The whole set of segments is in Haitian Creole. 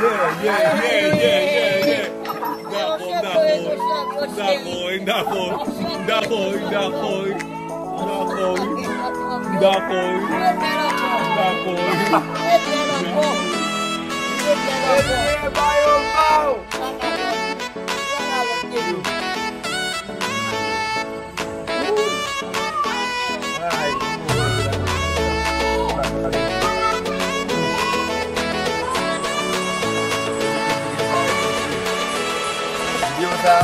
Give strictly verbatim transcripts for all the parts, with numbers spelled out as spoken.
Yeah, yeah, yeah, yeah, yeah, yeah. Dakò, dakò, dakò, dakò, dakò, dakò, dakò, dakò. Videyo sa,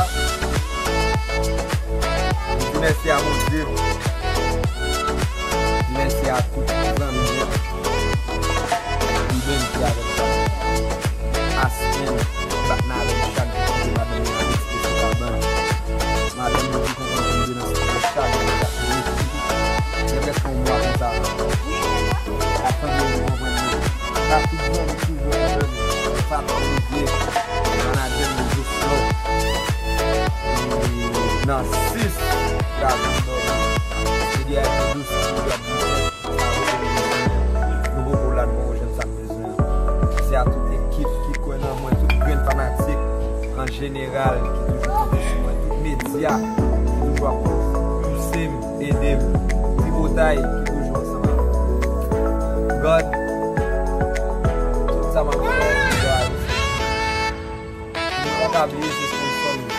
m di mèsi a Bondye. M di mèsi a tout zanmi m yo. Li menm ki avèk sa. Aspen bat nan avèk chak jou kote madanm li nan Meksiko sou kabann. Madanm li ki konprann pou m denonse chak jou, chak jou. Gen prèske yon mwa konsa. Ap tande yo konprann yo. Sa tout zanmi toujou ap tann. Fatra Olivier, manadjè m yo jis lò. Nan sis, Dragon Dog. Se de a dous ki ap di. Nou poko la, nou poko jwenn sa n bezwen an. Mèsi a tout ekip ki kwè nan mwen, tout grenn fanatik an jeneral ki toujou konte sou mwen, tout medya ki toujou ap pouse m, ede m, Tripotay ki toujou ansanm avè m. God, tout sa m ap fè, nou pa ka bliye se sponsò m yo.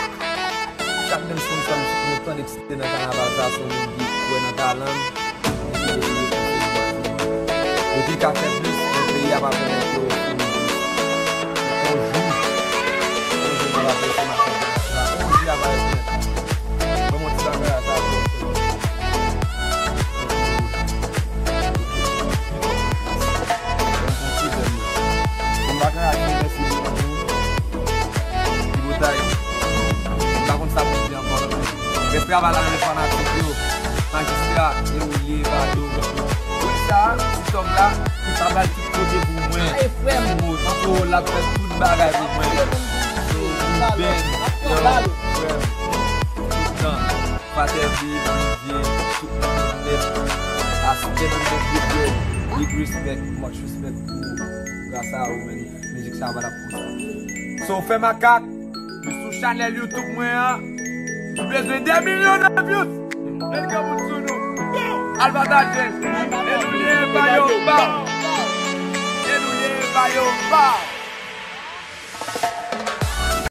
Chak grenn sponsò m, nou tande ki te nan kanaval sa, se yon moun ki kwè nan talan m. Yo te ka fè plis, men peyi a pa pèmèt yo fini plis. On jou, on jou m ap apresye maten sa. On jou a pa rekonèt la. Ban m yon ti bagay a sa pou m fè. Bon, ti zèm yo. Bon, m pa ka di mèsi pou nou. Tripotay. M pa konn sa pou m di ankò. Rès travay la nan men fanatik yo. Majistra, e ou ye, Bado. Wi, sa, ti tòg la, li pa pral tout kote pou mwen. Ay, frè m. Ti mo, ti mo, l ap fè tout bagay pou mwen. Yo, Ruben, yo, frè m. Tout tan. Patè Viv, Olivier, tout moun nèt. Aspen nan men Big respect, much respect pou ou. Gras a ou, man. Mizik sa va la pou sa. So, fè makak, nou sou chanèl YouTube mwen an. Nou bezwen de milyon de views. Met granmoun sou nou. Al pataje. E nou ye pa yo ba. E nou ye pa yo ba.